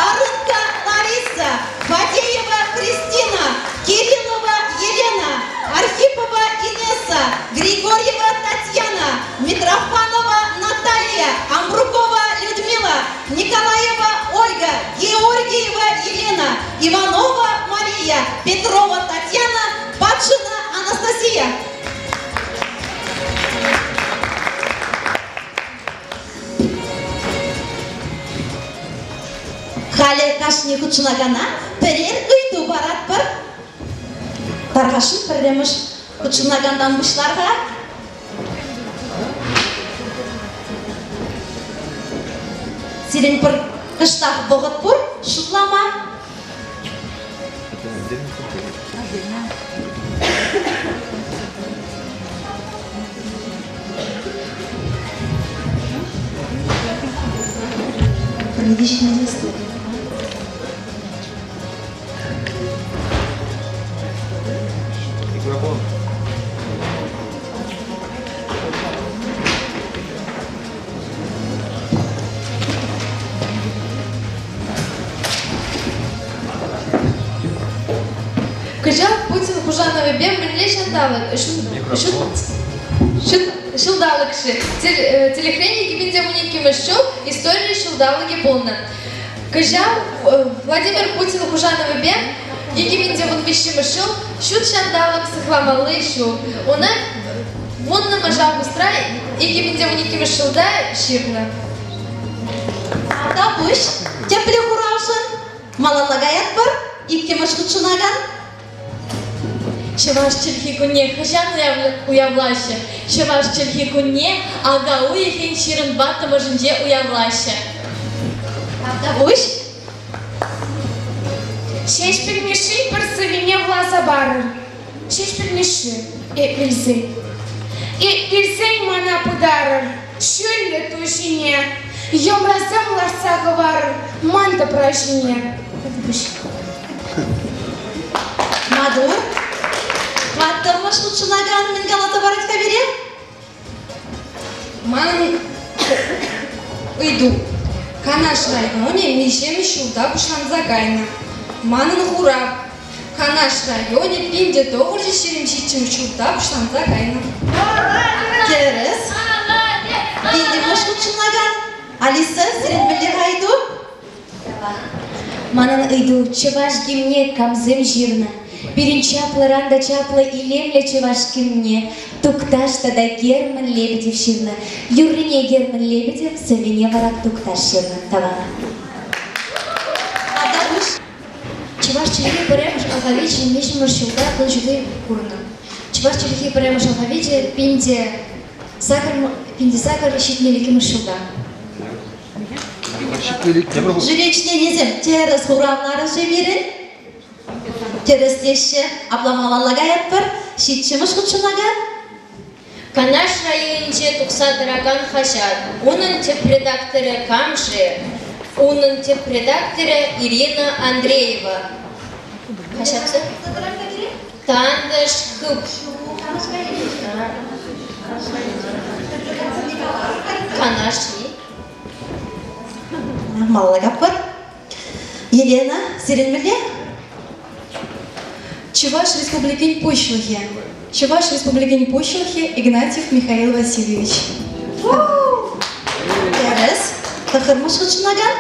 Арынка Лариса, Фадеева Кристина, Кириллова Елена, Архипова Инесса, Григорьева Татьяна, Митрофанова Наталья, Амрукова Людмила, Николаева Ольга, Георгиева Елена, Иванова Мария, Петрова Татьяна, Патшина Анастасия. Халӗ кашни хутшӑнакана пӗрер ыйту паратпӑр. Тархасшӑн пӗрремӗш хутшӑнакантан пуҫлар-ха. Сирӗн пӗр кӑштах вӑхӑт пур шутлама. Пӗрне те ҫитмест. Микрофон. Кӑҫал Путин хушанӑвӗпе мӗнле ҫанталӑк ҫулталӑк-ши? Тӗлӗкрен 2012-мӗш ҫул истори ҫулталӑкӗ пулнӑ. Кӑҫал Владимир Путин хушанӑвӗпе 2013-мӗш ҫул ҫут ҫанталӑк сыхламалли ҫул. Ӑна вуннӑмӗш августра 2012-мӗш ҫулта ҫырнӑ. Тавтапуҫ тӗплӗ хуравшӑн. Малалла каятпӑр. Иккӗмӗш хутшӑнакан. Чӑваш чӗлхи кунне хӑҫан уявлаҫҫӗ? Чӑваш чӗлхи кунне ака уйӑхӗн 24-мӗшӗнче уявлаҫҫӗ. Тавтапуҫ. Ҫеҫпӗл Мишшин пӗр сӑввине вуласа парӑр. Ҫеҫпӗл Мишши, эп вилсен. Эп вилсен мана пытарӑр ҫӳллӗ ту ҫине. Йӑмрасем лартса хӑварӑр ман тӑпра ҫине. Маттур. Тӑваттӑмӗш хутшӑнакан мӗн каласа парать-ха пире? Манӑн ыйту. Канаш районӗ миҫемӗш ҫулта пуҫланса кайнӑ? Манӑн хурав. Канаш районӗ 1927 ҫулта пуҫланса кайнӑ. Тӗрӗс. Алиса, сирӗн мӗнле-ха ыйту? Манӑн ыйту чӑваш гимне камсем ҫырнӑ? Пирӗн чаплӑран та чаплӑ илемлӗ чӑваш гимне Тукташ тата Герман Лебедев ҫырнӑ. Юррине Герман Лебедев, сӑввине вара Тукташ ҫырнӑ. Тавах. Чӑваш чӗлхи пӗрремӗш алфавичӗ миҫемӗш ҫулта кун ҫути курнӑ? Чӑваш чӗлхи пӗрремӗш алфавичӗ 1872 ҫулта. Жюри членӗсем тӗрӗс хуравларӗҫ-ши пирӗн? Тӗрӗс теҫҫӗ. Апла малалла каятпӑр. Ҫиччӗмӗш хутшӑнакан. Канаш районӗнче тухса тӑракан хаҫат. Унӑн тӗп редакторӗ кам-ши? Унӑн тӗп редакторӗ Ирина Андреева. Хаҫатсӑр? Тантӑш хып. Канаш-и? Малалла каппӑр. Елена, сирӗн мӗнле? Чӑваш Республикин Пуҫлӑхӗ. Чӑваш Республикин Пуҫлӑхӗ Игнатьев Михаил Васильевич. Тӗрӗс. Тӑххӑрмӗш хутшӑнакан?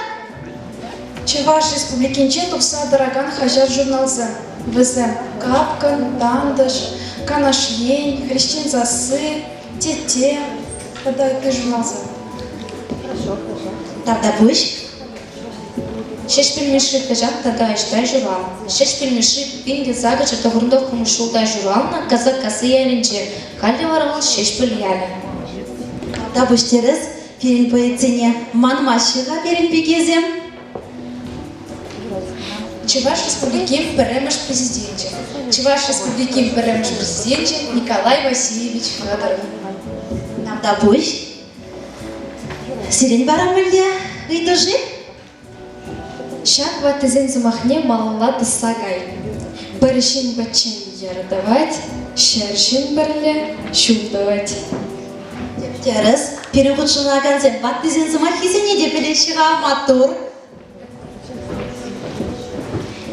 Чӑваш Республикинче тухса тӑракан хаҫат-журналсем. Вӗсем Капкӑн, Тантӑш, Канаш Ен, Хресчен сасси, Тетте тата ытти журналсем. Тавтапуҫ. Ҫеҫпӗл Мишши хӑҫан тата ӑҫта ҫуралнӑ? Ҫеҫпӗл Мишши 1899 ҫулта ҫуралнӑ Касаккасси ялӗнче, халӗ вара вӑл Ҫеҫпӗл ялӗ. Тавтапуҫ тӗрӗс. Пирӗн поэтсене манмаҫҫӗ-ха пирӗн пикесем. Чӑваш Республикин пӗрремӗш президенчӗ. Чӑваш Республикин пӗрремӗш президенчӗ Николай Васильевич Федоров. Тавтапуҫ. Сирӗн вара мӗнле ыйту-ши? Ҫак ваттисен сӑмахне малалла тӑсса кай. Пӗр ҫын пӗччен йӗр тӑвать, ҫӗр ҫын пӗрле ҫул тӑвать. Тӗп-тӗрӗс. Пирӗн хутшӑнакансем ваттисен сӑмаххисене те пӗлеҫҫӗ-ха, маттур.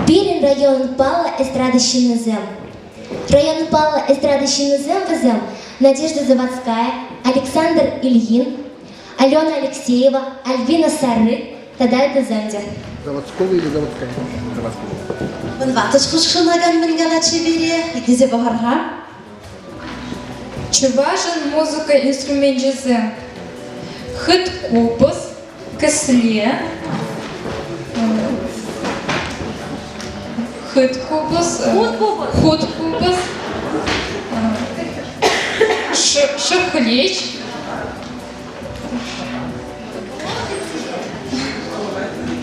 Пирӗн районӑн паллӑ эстрада ҫыннисем. Районӑн паллӑ эстрада ҫыннисем вӗсем Надежда Заводская, Александр Ильин, Алена Алексеева, Альбина Сарры тата ыттисем те. Заводского или заводская? Заводского. Ватӑш хутшӑнакан мӗн калать-ши пире? Итлесе пӑхар-ха. Чӑвашӑн музыка инструменчӗсем хыт купӑс, кӗсле, хыт купӑс, хут купӑс, шӑхлич,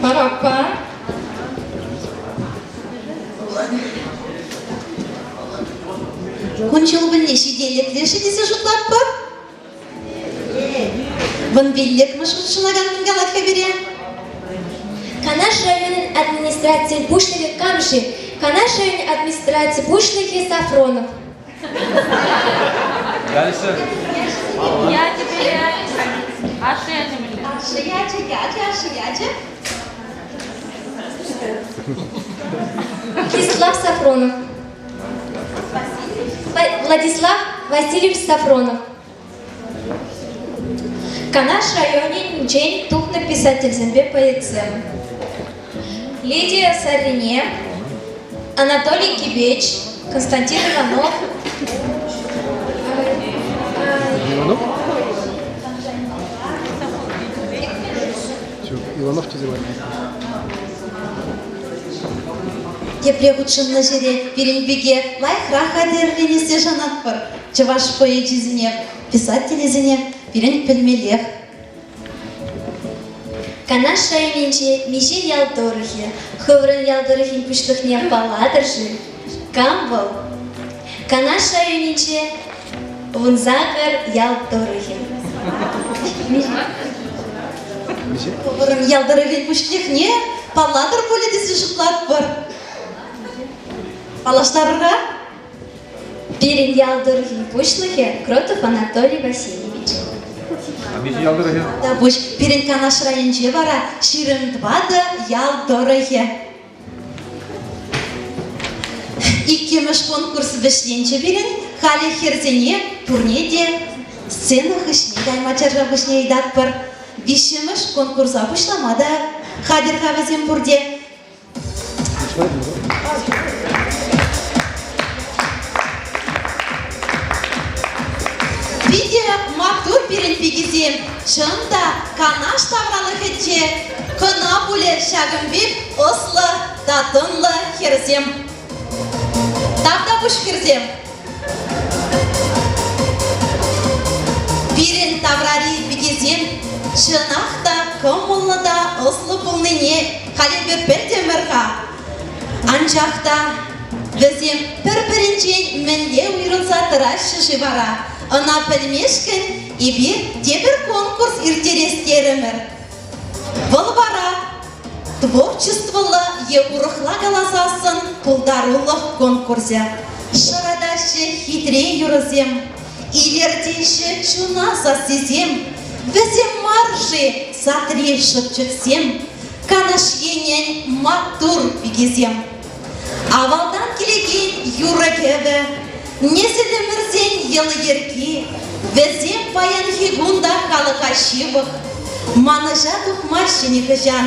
параппан. Кун-ҫул пӗлне ҫителӗклӗ-ши тесе шутлатпӑр? Вунпиллӗкмӗш хутшӑнакан мӗн калать-ха пире? Канаш районӗн администрацийӗн пуҫлӑхӗ кам-ши? Канаш районӗн администраци пуҫлӑхӗ Сафронов. Дальше. Ячӗ Ашшӗ ячӗ мӗнле? Ашшӗ ячӗ, ячӗ, ашшӗ ячӗ. Владислав Сафронов. Владислав Васильевич Сафронов. Канаш районӗнчен тухнӑ писательсемпе поэтсем. Лидия Сарине, Анатолий Кибеч, Константин Иванов. Иванов? Иванов тесе Епле хутшӑннӑ ҫӗре пирӗн пике лайӑхрах хатӗрленессе шанатпӑр. Чӑваш поэчӗсене, писателӗсене пирӗн пӗлмеллех. Канаш районӗнче миҫе ял тӑрӑхӗ хӑвӑрӑн ял тӑрӑхӗн пуҫлӑхне паллатӑр-ши? Кам вӑл? Канаш районӗнче 18 ял тӑрӑхӗ. Хӑвӑрӑн ял тӑрӑхӗн пуҫлӑхне паллатӑр пулӗ тесе шутлатпӑр. Паллаштарӑр-ха. Пирӗн ял тӑрӑхӗн пуҫлӑхӗ Кротов Анатолий Васильевич. Миҫе ял тӑрӑхӗ? Тавтапуҫ. Пирӗн Канаш районӗнче вара 24 ял тӑрӑхӗ. Иккӗмӗш конкурс вӗҫленчӗ пирӗн. Халӗ хӗрсене пурне те сцена хыҫне кайма чаршав хыҫне ыйтатпӑр. Виҫҫӗмӗш конкурса пуҫлама та хатӗр-ха вӗсем пурте. Питӗ маттур пирӗн пикесем. Чӑн та, Канаш тавралӑхӗнче кӑна пулӗ ҫакӑн пек ӑслӑ та тӑнлӑ хӗрсем. Тавтапуҫ хӗрсем! Пирӗн таврари пикесем чӑнах та кӑмӑллӑ та ӑслӑ пулнине халь эпир пӗлтӗмӗр-ха. Анчах та вӗсем пӗр-пӗринчен мӗнле уйрӑлса тӑраҫҫӗ-ши вара? Ӑна пӗлмешкӗн эпир тепӗр конкурс ирттерес терӗмӗр. Вӑл вара творчествӑллӑ е урӑхла каласассӑн пултарулӑх конкурсӗ. Шӑратаҫҫӗ хитре юрӑсем, илӗртеҫҫӗ чуна сассисем. Вӗсем мар-ши садри шӑпчӑксем, Канаш енӗн маттур пикисем. Авалтан килекен юрӑ-кӗвӗ, несӗлӗмӗрсен йӑли-йӗрки, вӗсем паянхи кун та халӑха ҫывӑх. Манӑҫа тухмаҫҫӗ нихӑҫан.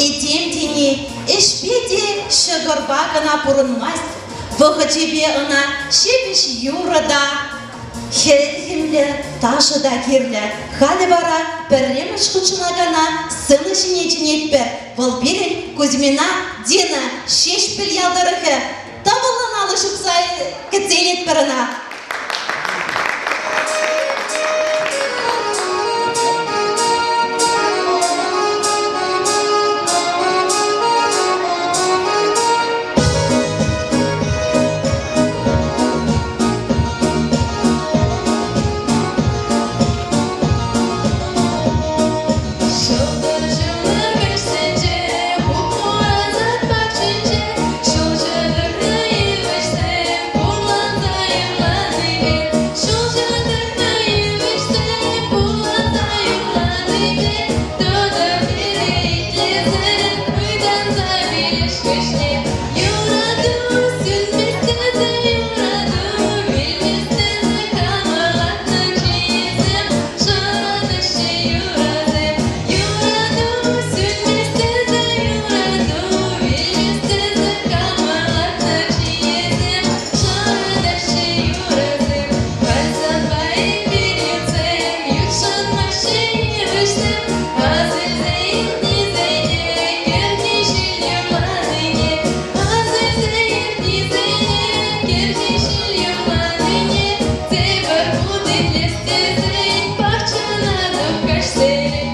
Этем тени ӗҫпе те ҫӑкӑрпа кӑна пурӑнмасть, вӑхӑчӗпе ӑна ҫепӗҫ юрӑ та, Хӗлхемлӗ ташӑ та кирлӗ. Халӗ вара пӗрремӗш хутшӑнакана сцена ҫине чӗнетпӗр. Вӑл пирӗн Кузьмина Дина Ҫеҫпӗл ял тӑрӑхӗ. Тӑвӑллӑн алӑ ҫупса кӗтсе илетпӗр ӑна. Ҫӑлтӑр ҫумӑр каҫсенче, хуп-хура сад пахчинче, ҫулҫӑ тӑкнӑ йывӑҫсем хурланса юрланипе, ҫулҫӑ тӑкнӑ йывӑҫсем хурланса юрланипе, тӑтӑм пире итлесе, пытанса пилеш хыҫне. Юрату сӳнмест тесе, юрату вилмест тесе, хамӑрлатнӑ чиесем шӑратаҫҫӗ юрӑсем. Юрату сӳнмест тесе, юрату вилмест тесе, хамӑрлатнӑ чиесем шӑратаҫҫӗ юрӑсем. Халь санпа эпир ютсем, ютшӑнмаҫҫӗ йывӑҫсем, ас илсе иртнисене, кӗрхи ҫил юрланине, ас илсе иртнисене, кӗрхи ҫил юрланине, тепӗр хут итлес тесен пахчана тух каҫсерен.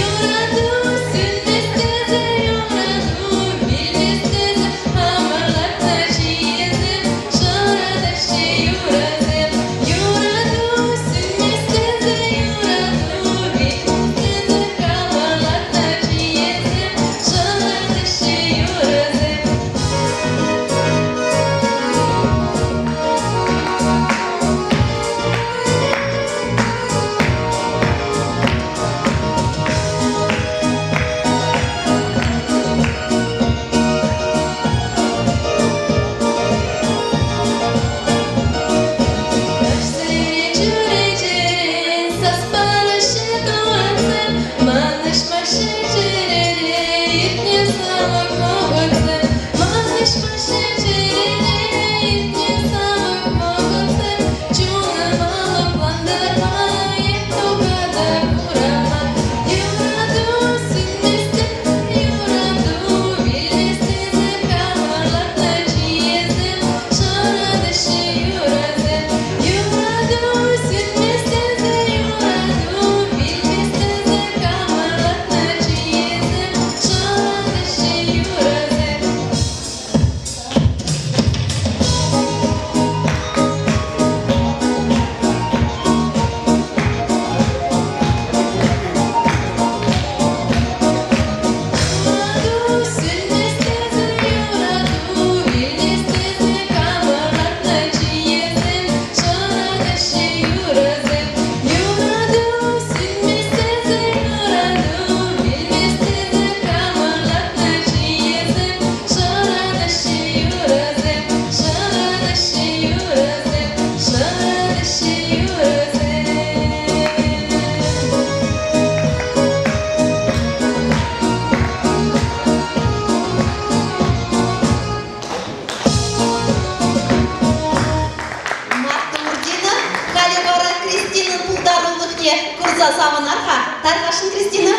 Юрату сӳнмест тесе, юрату вилмест тесе, хамӑрлатнӑ чиесем шӑратаҫҫӗ юрӑсем. Юрату сӳнмест тесе, юрату вилмест тесе, хамӑрлатнӑ. мар-ха, тархасшӑн Кристина.